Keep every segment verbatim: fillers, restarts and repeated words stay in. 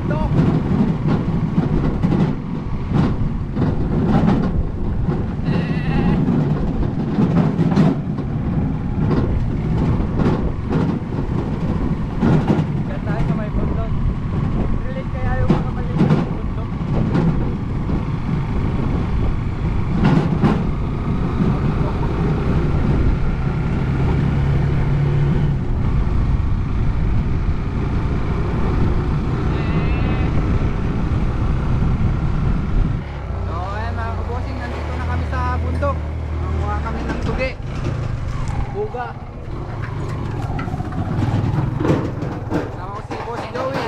Tok! Diyan tayo sa may bundok. Relate kaya yung mga maliit sa bundok? So, ayan, mga kabosing, nandito na kami sa bundok. Nanguha kami ng tugi. Buga. Kasama ko si Boss Joey.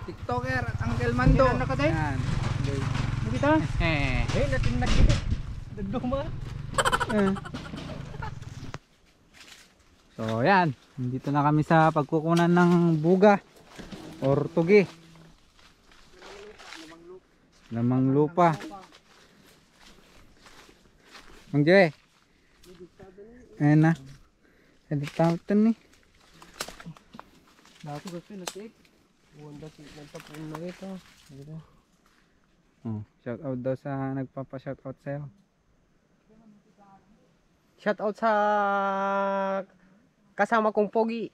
TikToker at Uncle Mando. Hindi na nakaday? Yan. Nakita? Eh. Eh, natin nakita. Dagduma. Eh. So, yan. Nandito na kami sa pagkukunan ng buga or tugi. Lamang lupa. Mang Joy. Ayan na. Edit tayo ito ni. Dati ko ito, nasik. Buwan dati, nagtapon na ito. Dito. Oh, shout out daw sa nagpapa-shout out sa'yo. Shout out sa kasama kong pogi.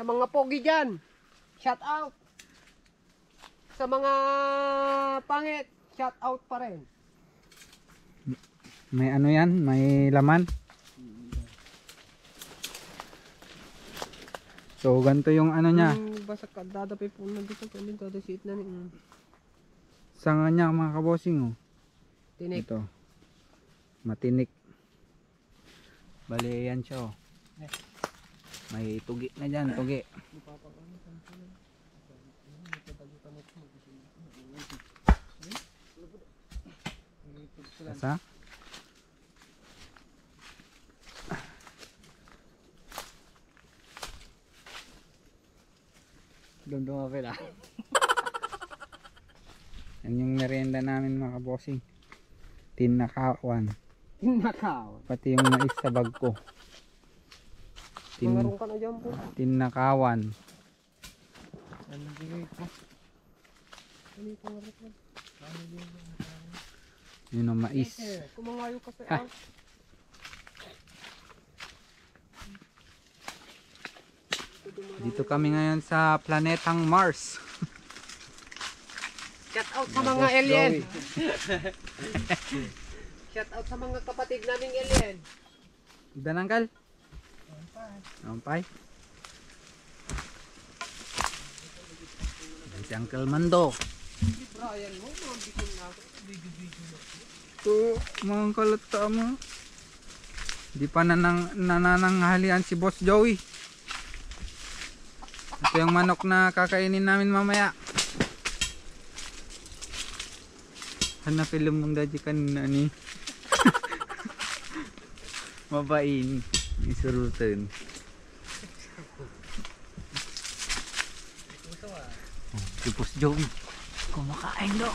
Sa mga pogi dyan. Shout out. Sa mga pangit, shout out pa rin. May ano yan? May laman? So, ganito yung ano niya. Yung basta ka, dadapi po na dito, kami dadasiit na ni, mm. Sanga niya, mga kabosing, oh. Tinik. Ito. Matinik. Bali, yan siya, oh. Eh. May tugi na dyan, tugi. Asa? Dumduma pala. Yan yung merienda namin, mga kabosing. Tinakawan. Tinakawan. Pati yung mais sa bag ko. Tin- Mangarong ka na dyan po. Tinakawan. Ano bigay ko? Ano yung pangarap mo? Ano yung Yun ang mais. Sir, kumangayo ka, sir, Ha? ah. Dito kami ngayon sa planetang Mars. Shout out sa mga alien. Shout out sa mga kapatid naming alien. Danangkal? Ampay. Si Uncle Mando. Ito, mga kalata mo. Di pa nanang-, nanananghalian si Boss Joey. Ito yung manok na kakainin namin mamaya. Hanap ilong mong daddy kanina ni. Mabain. Isurutan. Oh, si Boss Joey. Kumakain daw.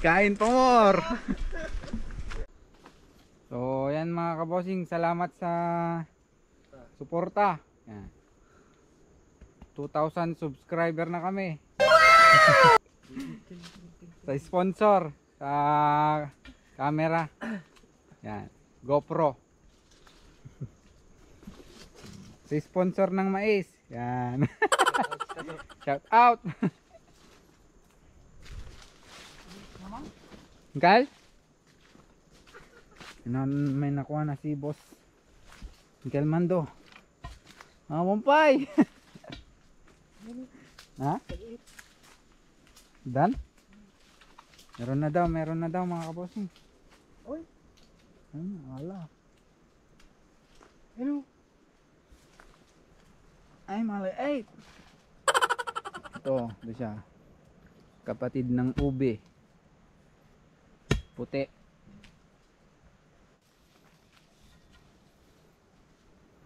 Kain pa more. So, yan mga kabosing, salamat sa suporta. Yan. Two thousand subscriber na kami. Sa sponsor, sa camera. Yan. GoPro. Sa sponsor ng mais. Yan. Shout out. Gal? Nan may nakuha na si boss. Miguel Mando. Ah, Wampay. Ha? Dan? Meron na daw, meron na daw, mga kabosing. Oy. Hmm, wala. Hello. Ay, mali. Ay! Ito, ito siya. Kapatid ng ube. Puti.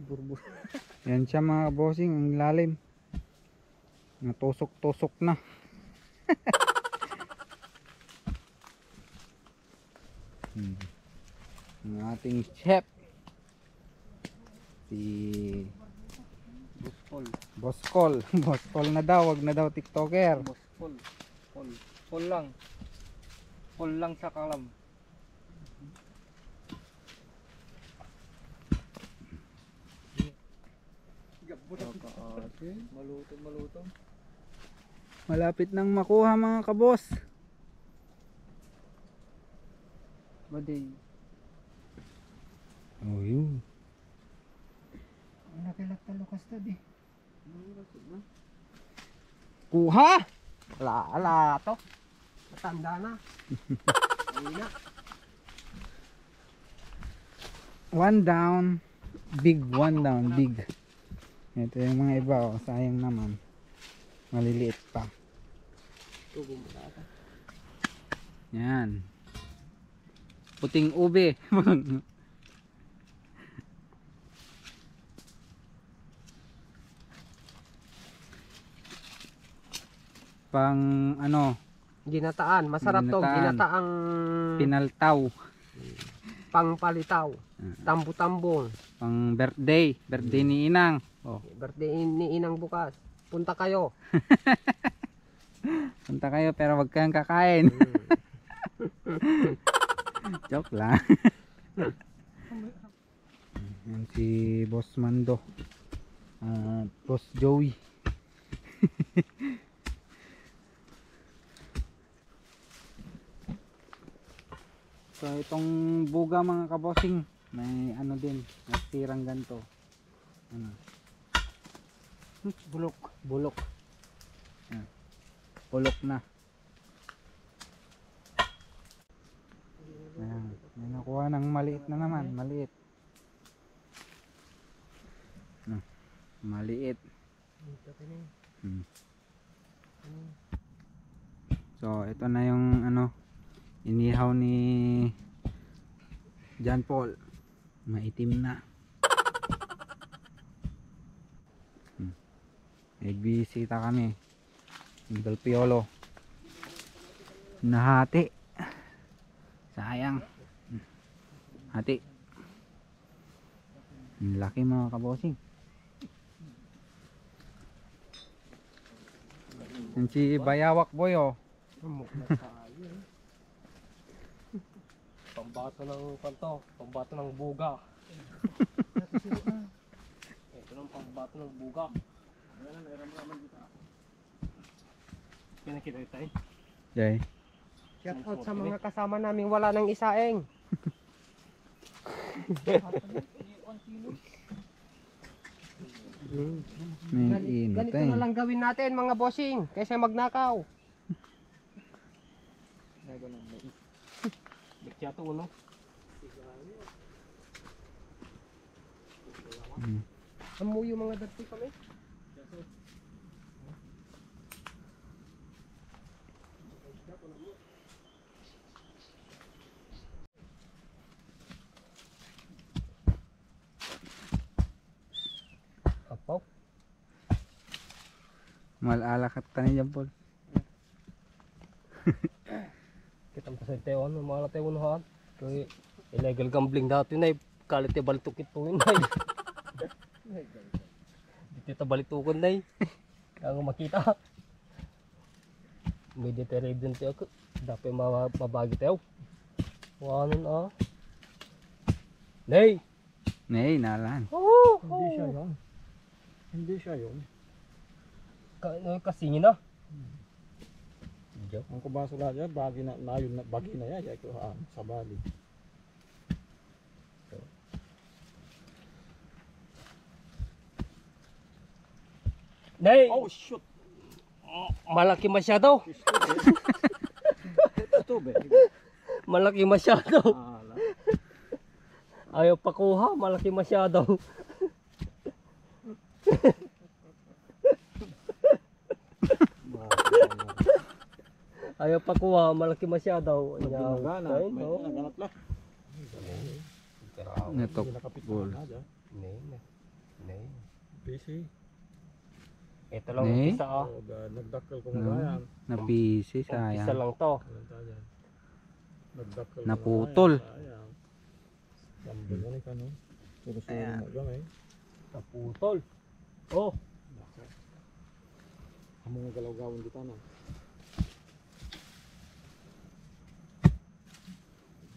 Burbur. Yan siya, mga kabosing, ang lalim. Natusok-tusok na. Hmm. Ang ating chef, si Boss Paul. Boss Col. Boss Col na daw, wag na daw TikToker. Boss Paul. Paul. Paul lang. Paul lang sa kalam. Maluto, maluto. Malapit nang makuha, mga kabos. Baday. Oh, yun. Ang laki-laki lukas to, di. Kuha! Ala, ala to. Matanda na. Ayun na. One down. Big, one down. Big. Ito yung mga iba, oh. Sayang naman. Maliliit pa. Tubo mo na ata. Yan. Puting ube. Pang ano? Ginataan. Masarap to. Ginataan. Ginataang pinaltaw. Pangpalitaw. Ah. Tambo-tambong. Pang birthday. Birthday ni Inang. Oh. Birthday ni Inang bukas. Punta kayo. Punta kayo pero wag kayong kakain. Mm. Joke lang. Yan si Boss Mando. Ah, Boss Joey. So, itong buga, mga kabosing, may ano din, nasirang ganto. Ano? Hmm, bulok. Bulok. Yan. Bulok na. Ayan. May nakuha ng maliit na naman. Maliit. Hmm. Maliit. Hmm. So, ito na yung ano, inihaw ni John Paul. Maitim na. Hmm. May bisita kami. Idol Piolo. Nahati. Sayang. Hati. Ang laki, mga kabosing. Yan si Bayawak Boy, oh. Pambato ng kanto, pambato ng buga. Ito ng pambato ng buga. Pinakita tayo. Jay. Shout out sa mga kasama naming wala nang isaeng. May Gan-, init ganito eh. Na lang gawin natin, mga bossing, kaysa magnakaw. Bigyan to, uno. Hmm. Amuyo mga dagti kami. Apaw. Mal-ala ka tani dyan, Paul. Kita mo sa tayo, ano, mga tayo, ano, ha? Kay illegal gambling dati na, eh. Kalit yung balitok ito, yun, ay. Dito ta balitukon na, eh. Kaya makita. May deterrent din tayo. Dapat ma-, mabagi tayo. Wanan, ah. Nay! Nay, nalan. Oo, hindi siya yun. Hindi siya yun. Ka-, ano, kasingin na. Joke. Ang kubaso na dyan, bagi na, na yun, na, bagi na yan, yan, ito, ah, sa bali. Nay! Oh, shoot! Malaki masyado. Ito, be. Malaki masyado. Ah, ala. Ayaw pakuha, malaki masyado. Ayaw pakuha, malaki masyado. Pag binaba na, ay, may no. Naganap lang. Netok ball. Nay, nay. Busy. Ito lang. Ne? Umpisa, oh. Oh, da-, nagdakkel ko. No, nga yan. Napisi, umpisa sayang. Lang to. Ano tayo? Nagdakkel ko. Naputol. Nga yan, sayang. Tambal ka ni kano. Suro-suro. Ayan. Mo lang, eh. Naputol. Oh. Ang mga galaw-gawon dito, no?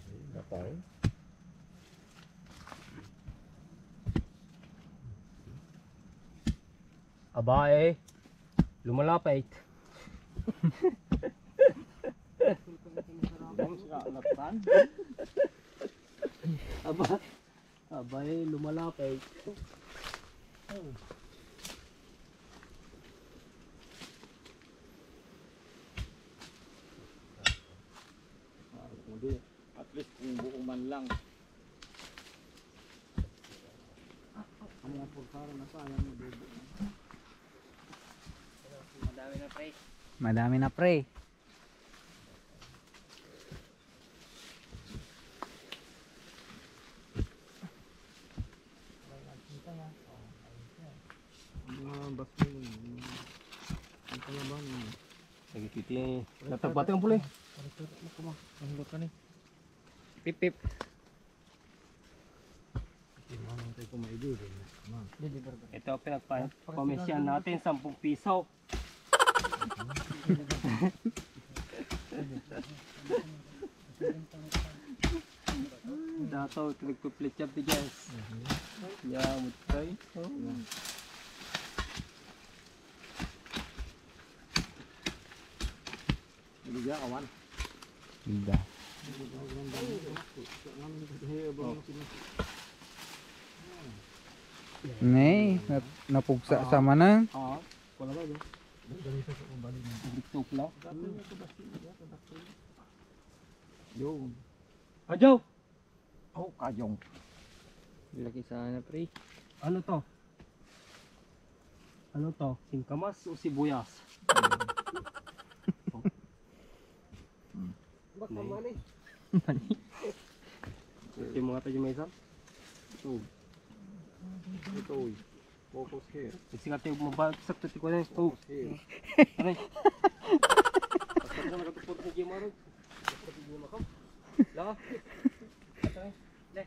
Ay, batay. Abae, lumalapit. Aba, abae, lumalapit. Hindi. At least kung buo man lang. Ang mga pulsara na sayang, mabubo na. Madami na, pre. Madami na, pre. Ang mga basbon, ang, ang kalaban, ang. Lagi titi. Natagpati ang puli. Ang luka ni. Pip, pip. Ito, pinagpa-, komisyon natin, sampung piso. Dato, nagpiplitsap ti guys. Ya, mutay. Oh. Hindi ka, kawan. Hindi. Nay, nap-, napugsa sa manan. Oo. Wala ba, no? Dito lang. Yo. Ajaw! Oh, kayong. Laki sana, pre. Ano to? Ano to? Singkamas o sibuyas? Baka mani. Mani. Ito yung mga tayo may isa. Ito. Ito, uy. Focus here. Kasi nga tayo mabag-, sakto ti kuwan. Oh. Focus here. Aray. Basta ka nakatupod sa Jim Arog. Basta si Jim ako. Laka. Ito eh. Le.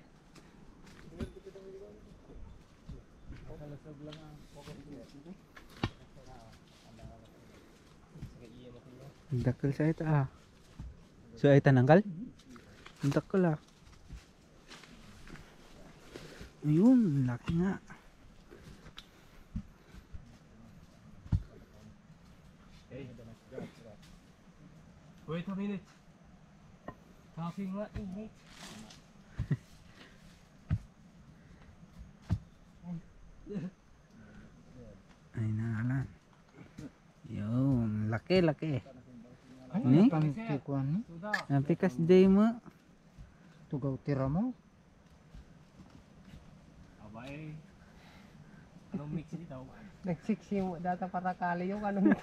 Nakalasag lang ang focus here. Sige, iya mo kanya. Ang dakkel sa ita, ah. So, ay tananggal? Ang dakkel, ah. Ayun, laki nga. Wait a minute. Talking nga, init. Ay, nalan. Yun, laki, laki. Ay, ni? Ang kukuan ni? Ang pikas day mo. Tugaw tira mo. Abay. Anong mix ni daw? Nagsiksi mo data para kali yung anong.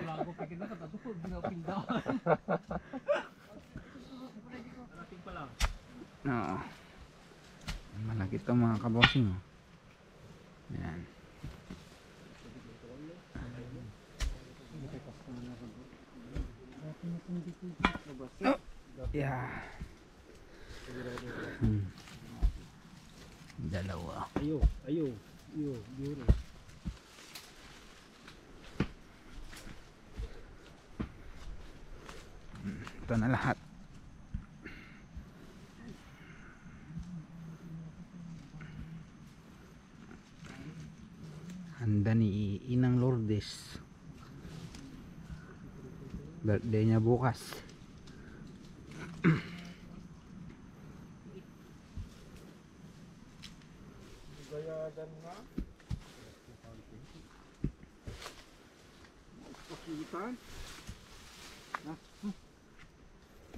Wala ko pikir na katato ko, di na pindahan. Parating pa lang. Oo. Malaki to, mga kabossing, oh. Yan. Oh, yeah. Hmm. Dalawa. Ayo, ayo, ayo, ayo. Ito na lahat. Handa ni Inang Lourdes. Birthday niya bukas. Gayadan nga. Pakitan. Ah, hmm.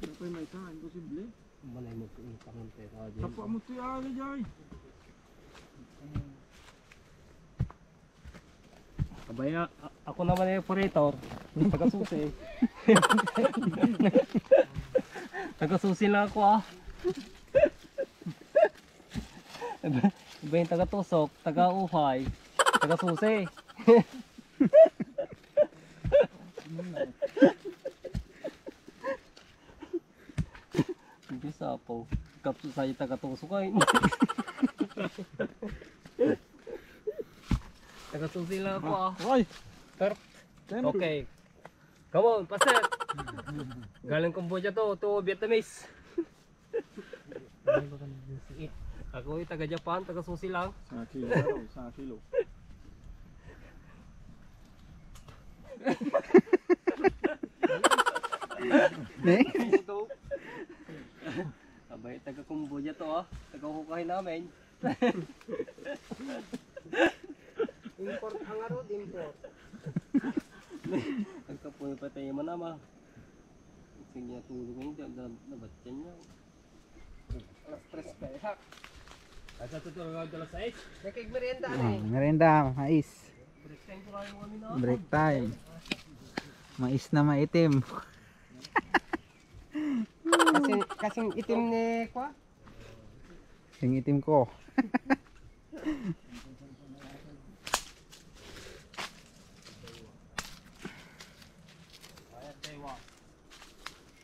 Ano pa yung may isa? Imposible. Malay mo kung tangan tayo ka dyan. Sapa mo ito yung ala, Jay. Abay, a-, a-, ako naman yung operator. Taga-susi. Taga-susi lang ako, ah. Iba, iba yung taga-tusok, taga-uhay, taga-susi. Hindi sapaw. Kapso sa ita katuso ko eh. Taga-susi lang ako, ah. Oy! Ter-, Ten. Okay. Come on, paset. Galing Cambodia to, to Vietnamese. Ako ay taga Japan, taga-susi lang. Sa kilo, ano? Sa kilo. Ne? Abay, taga Cambodia to, ah. Taga-hukay namin. Import ang arod, import. Agkapuy pa tayo manama. Sige, tulog ngayon, na, na, nabatyan niya. Alas tres pa, eh, ha? Asa to, tulog alas sais? Nakigmerienda, ano, eh? Merienda, mais. Break time ko lang yung kami na. Break time. Mais na maitim. Kasi, kasing itim ni, kwa? Sing itim ko.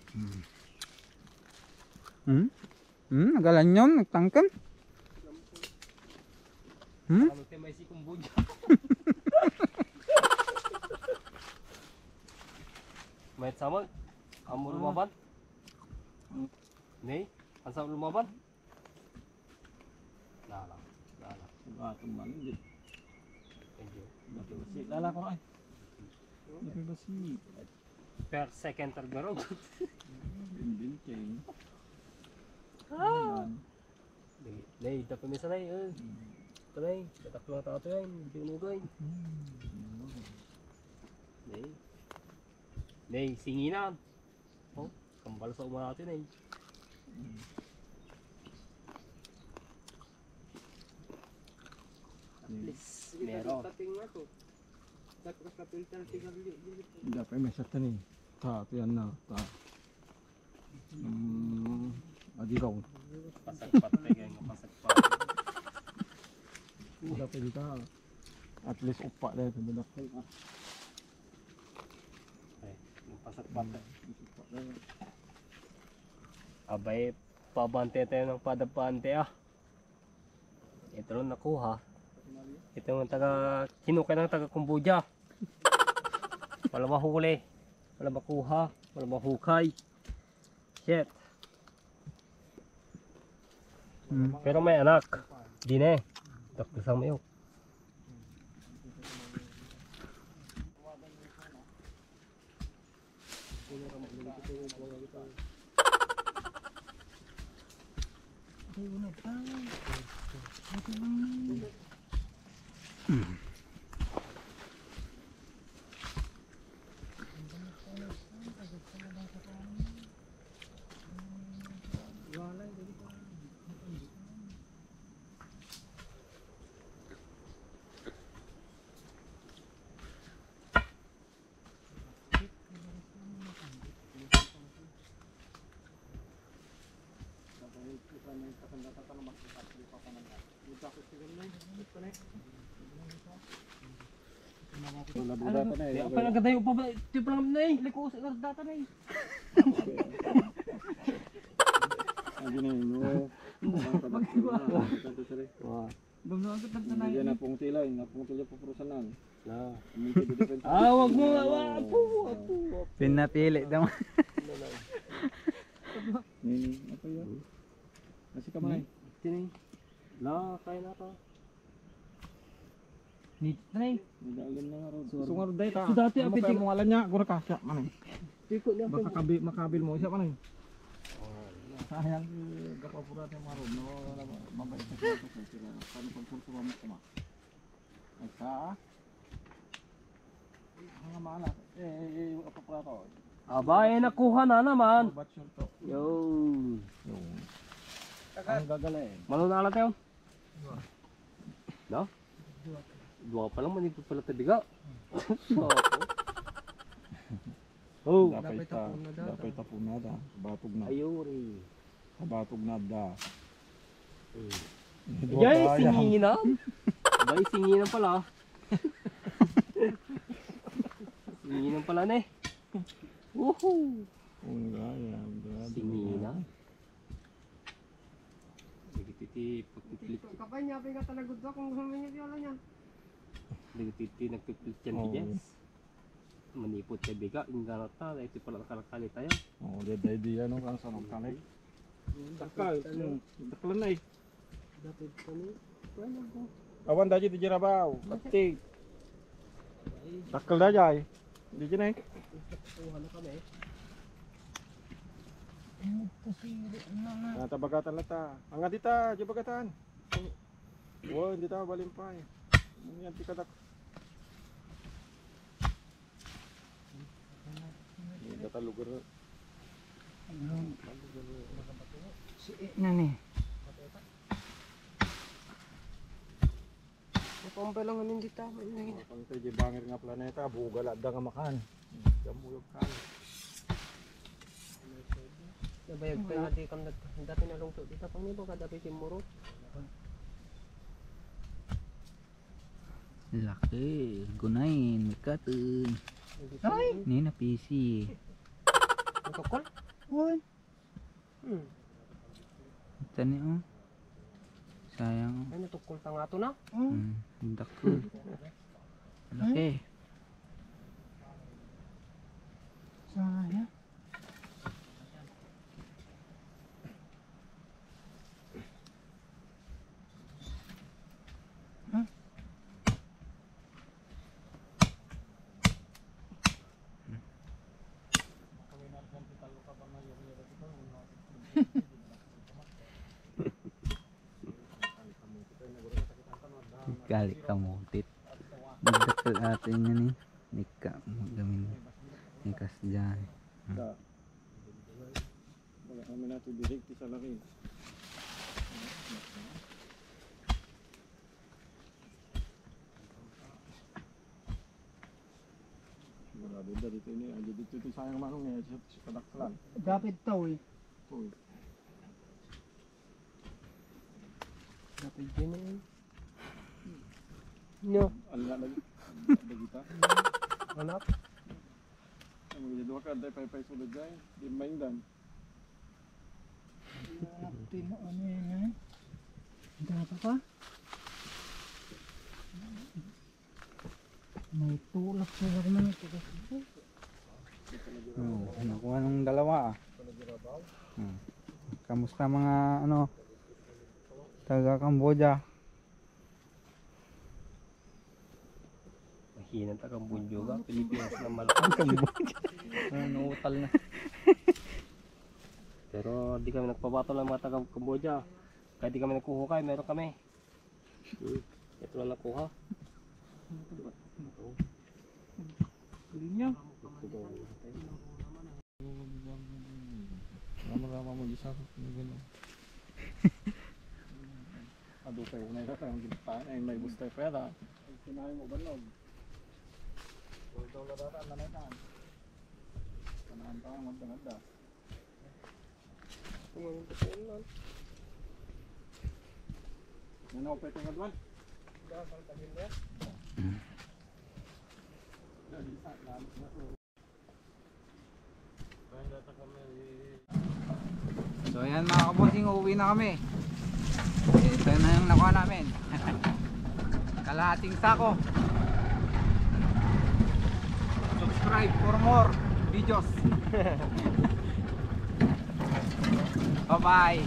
Hmm. Hmm? Hmm? Nagalanyon, nagtangken. Hmm? Ano, te, may sikumbo dyan. May sama. Amo lumaban. Nay, asa lumaban? Lala, lala. Bato man, hindi. Thank you. Bato basi. Lala ko ay. Bato basi. Per second, tergaro. Hindi, hindi. Ah. Nay, dapat may sanay, eh. Kanay, tatak lang tato yan. Hindi mo gawin. Nay. Nay, singinan. Oh, kambal sa uma natin eh. At least, meron. Dapat may sa tanin. Ta, tiyan na, ta. Hmm, adigaw. Pasagpat, kaya nga pasagpat. Dapat ka. At least upa na ito, madakkel ka. Ay, yung pasagpat, eh. Abay, pabante tayo ng padabante, ah. Ito lang nakuha. Ito yung taga, kinukay ng taga Kumbuja. Wala mahuli. Wala makuha. Wala mahukay. Shit. Hmm. Pero may anak. Di na eh. Takbo sa mayo. Wala, buda pa na eh. Di, apa nagkatayo pa ba? Ito pa lang na eh. Liko sa data na eh. Ano na yun? Oo. Magkaiba. Ito, ito, ito, ito. Wow. Gumno ang gutang na. Hindi yan napungtila, eh. Napungtila po, pero sanan? Ah. Hindi ko depensa. Ah, wag mo, wag, wag po, wag po, wag po. Pinapili daw. Ano na? Nini, apa yun? Nasi kamay. Tini. La, kaya na to. Ni, Tini. Nagdaagan na nga ron. Sungar day ta. So, dati, ang pwede mo ngalan niya, gura ka, siya, man eh. Tiko niya. Baka kabi-, makabil mo siya man eh. Sayang, eh, gapapura niya maroon, no? Mabait na siya, sila. Paano pagkursuhan mo kuma? Ay, sa? Ang malas. Eh, eh, eh, yung apapura ko. Aba, eh, nakuha na naman. Ba't sure to? Yo. Yung. Ang gagalain. Maluna ka lang tayo. No? Dua pa lang, manipod pala tabiga. Oh. Dapat ta, dapat ta punada. Batog na. Ayuri. Kabatog na da. Yay, singinan. Bay, singinan pala. Singinan pala na eh. Woohoo! Ang gaya, grabe. Singinan. Dagiti ti pagpiplit. Kapay niya, pinga talagudwa kung gusto niya, biola niya. Dagiti ti nagpiplit yan, Oo. Yes. Manipot kay biga, ingganata, dahil ti pala nakalakali tayo. Oo, di, di, di, ano, kang sa magkali. Dakal, hmm, dakal na eh. Dapit kami. Awan da dyan, di dyan abaw. Pati. Dakal da dyan. Di dyan eh. Kuha na kami. Ano to si, ano na? Nata bagatan na ta. Ang adita, di bagatan. Wow, hindi ta mabalimpay. Yan, ti kadak. Hindi ta lugar. Ano? Si, eh, nani? Mapampay lang amin dita. Mapampay di bangir nga planeta, bugal adda nga makan. Damuyog ka. Nabayag pa nga di kam nag-, dati nalungto dita, pang iba ka dati simurot. Laki, gunain, mikaten. Ay! Ni napisi. Ang tukol? Uy. Hmm. Ito ni, oh. Sayang, oh. Ay, natukol ta nga to na. Hmm, dakkel. Laki. Sayang. Gali ka mutit. Nagdakkel atin nga ni. Nika, magamin. Nikas dyan. Hmm. Wala kami natubirig ti salaki. Sigurado da dito ini, ay dito ti sayang manong eh, sa, sa kadaklan. Dapit to eh. Uy. Dapit din eh. No. Ala lagi. Lagi ta. Anak. Ang mga dua ka, dahil paypay sulod dyan. Di maindan. Anak, tino, ano yan eh? Dapa pa? May tulak-tulak na ito. Oh, nakuha ng dalawa, ah. Hmm. Kamusta mga, ano, taga Cambodia? Mahina ta Cambodia ka, Pilipinas na malakas. Cambodia. Ah, nautal na. Pero di kami nagpabato ng mga taga Cambodia. Kahit di kami naghuhukay, meron kami. Hmm. Ito lang nakuha. Linya. Rama-rama mo, di sa akin, yung gano'n. Adu kayo, unay ka, yung gintaan, ay, may gusto pa yata. Ay, sinabi mo, banog. Huwag daw nadata, ang nanay ka. Panahan pa, magdangad da. Kumain pa sa ulan. Ano, pwede nga duwan? Hindi, ang pagtagin na. So ayan mga kabosing, uuwi na kami. Ito na yung nakuha namin. Kalahating sako. Subscribe for more videos. Bye-bye.